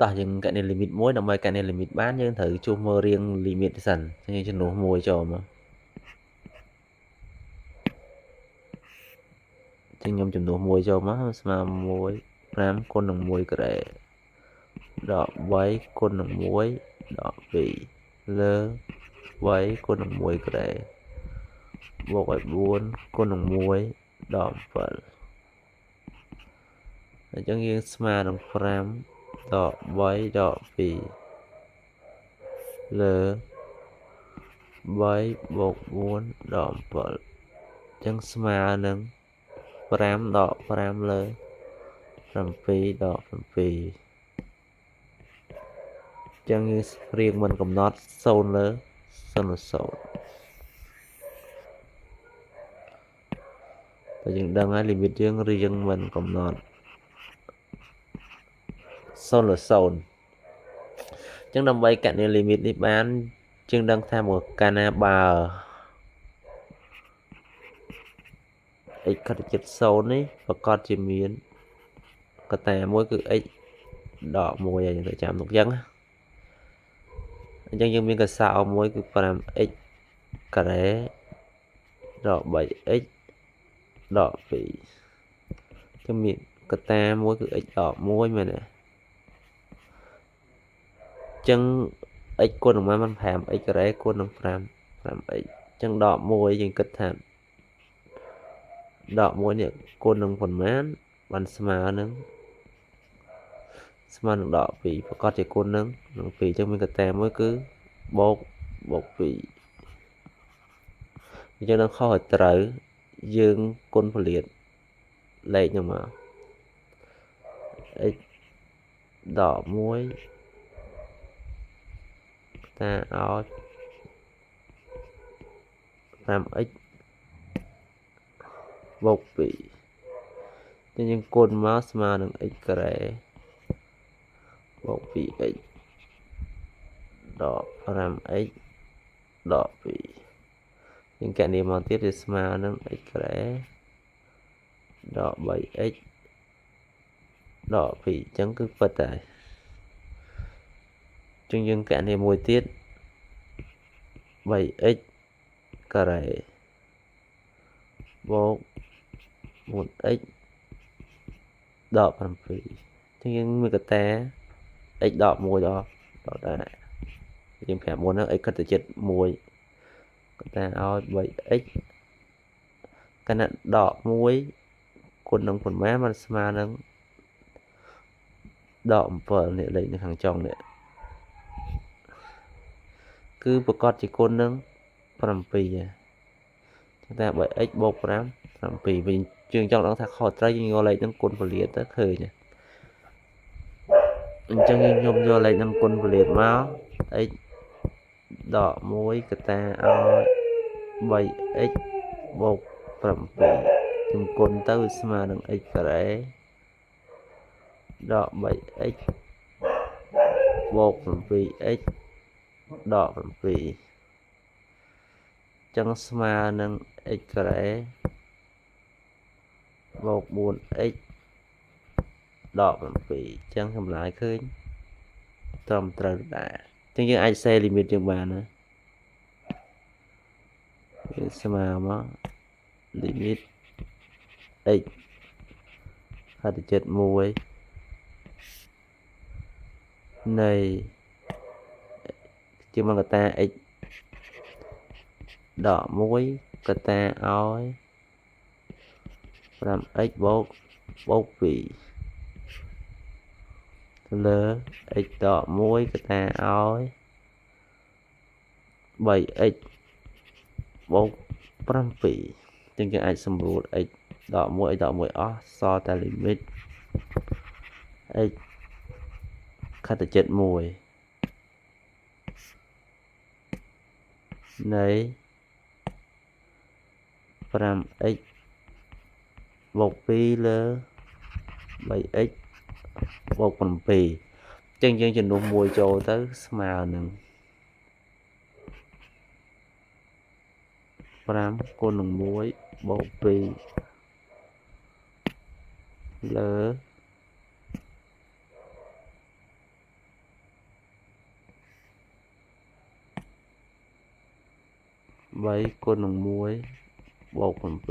តោះយើងកណនី limit មួយដើម្បីកណនី limit បានយើងត្រូវជួសមើលរៀង limit សិនយើងជំនួសមួយចូលមកចឹងខ្ញុំជំនួសមួយចូលមកស្មើ1 5គុណនឹង1ការ៉េដក3គុណនឹង1ដក2លើ3គុណនឹង1ការ៉េបូកឲ្យ4គុណនឹង1ដក7អញ្ចឹងយើងស្មើនឹង5ដក3ដក2លើ3បូក4ដក7អញ្ចឹងស្មើនឹង5ដក5លើ7ដក7ចឹងយើងរៀងមិនកំណត់0លើ0លើ0តែយើងដឹងហើយ limit យើងរៀងមិនកំណត់0លើ0ចឹងដើម្បីកណនី limit នេះបានយើងដឹងថាមកកាលណាបើ x ខិតជិត0នេះប្រកាសជាមានកតាមួយគឺ x ដក1ហើយយើងត្រូវចាំទុកចឹងណាអញ្ចឹងយើងមានកសោមួយគឺ 5x ការ៉េដក 3x ដក2ចឹងមានកតាមួយគឺ x ដក1មែនទេចឹង x គុណនឹងប៉ុន្មាន 5x ការ៉េគុណនឹង5 5x ចឹងដក1យើងគិតថាដក1នេះគុណនឹងប៉ុន្មានបានស្មើនឹងដក2ប្រកាសជាគុណនឹង2អញ្ចឹងមានកតាមួយគឺបូកបូក2អញ្ចឹងនឹងខុសឲ្យត្រូវយើងគុណផលិតលេខហ្នឹងមក x ដក1តាឲ្យ 5x បូក2ចឹងយើងគុណមកស្មើនឹង x ការ៉េបូក 2x ដក 5x ដក2យើងកណនីមកទៀតវាស្មើនឹង x ការ៉េដក 3x ដក2អញ្ចឹងគឺពិតហើយចឹងយើងកណនីមួយទៀត 3x ការ៉េបូក 4x ដក7ចឹងយើងមានកតា x ដក1ដល់ដល់ដែរយើងប្រាប់មុនហ្នឹង x ខិតទៅជិត1កតាឲ្យ 3x កណៈដក1គុណនឹងប៉ុន្មានมันស្មើនឹងដក7នេះលេខនៅខាងចុងនេះគឺប្រកាសជាគុណនឹង7ចឹងតែ 3x បូក5 7វិញយើងចង់ដឹងថាខុសត្រូវយើងយកលេខហ្នឹងគុណពលាតទៅឃើញអញ្ចឹងខ្ញុំយកលេខហ្នឹងគុណពលាតមក x ដក1កតាឲ្យ 3x បូក7ខ្ញុំគុណទៅវាស្មើនឹង x ការ៉េដក 3x បូក 7x ដក7ចឹងស្មើនឹង x ការ៉េបូក 4x ដក7ចឹងចម្លើយឃើញត្រឹមត្រូវដែរចឹងយើងអាចសេ limit យើងបានណាវាស្មើមក limit x ខិតជិត1នៃជាមកកតា x ដក1កតាឲ្យ 5x បូកបូក2លើ x ដក1កតាឲ្យ 3x បូក7ចឹងយើងអាចសម្រួល x ដក1 x ដក1អស់សល់តែ limit x ខិតទៅជិត1នៃ 5x បូក2លើ 3x បូក7ចឹងយើងជំនួស1ចូលទៅស្មើនឹង5គុណនឹង1បូក2លើ 3គុណនឹង1បូក7អញ្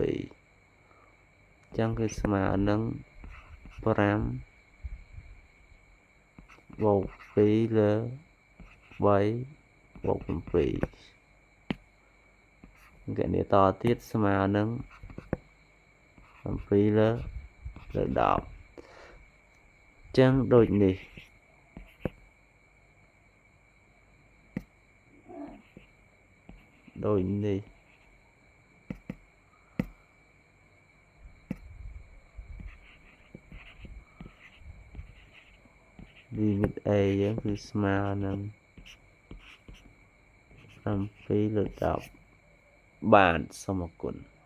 ចឹងគឺស្មើនឹង5បូក2លើ3បូក7គណនាតទៀតស្មើនឹង7លើលើ10ចឹងដូចនេះដូចនេះ limit a យើងគឺស្មើនឹង7លើ10បាទសូមអរគុណ។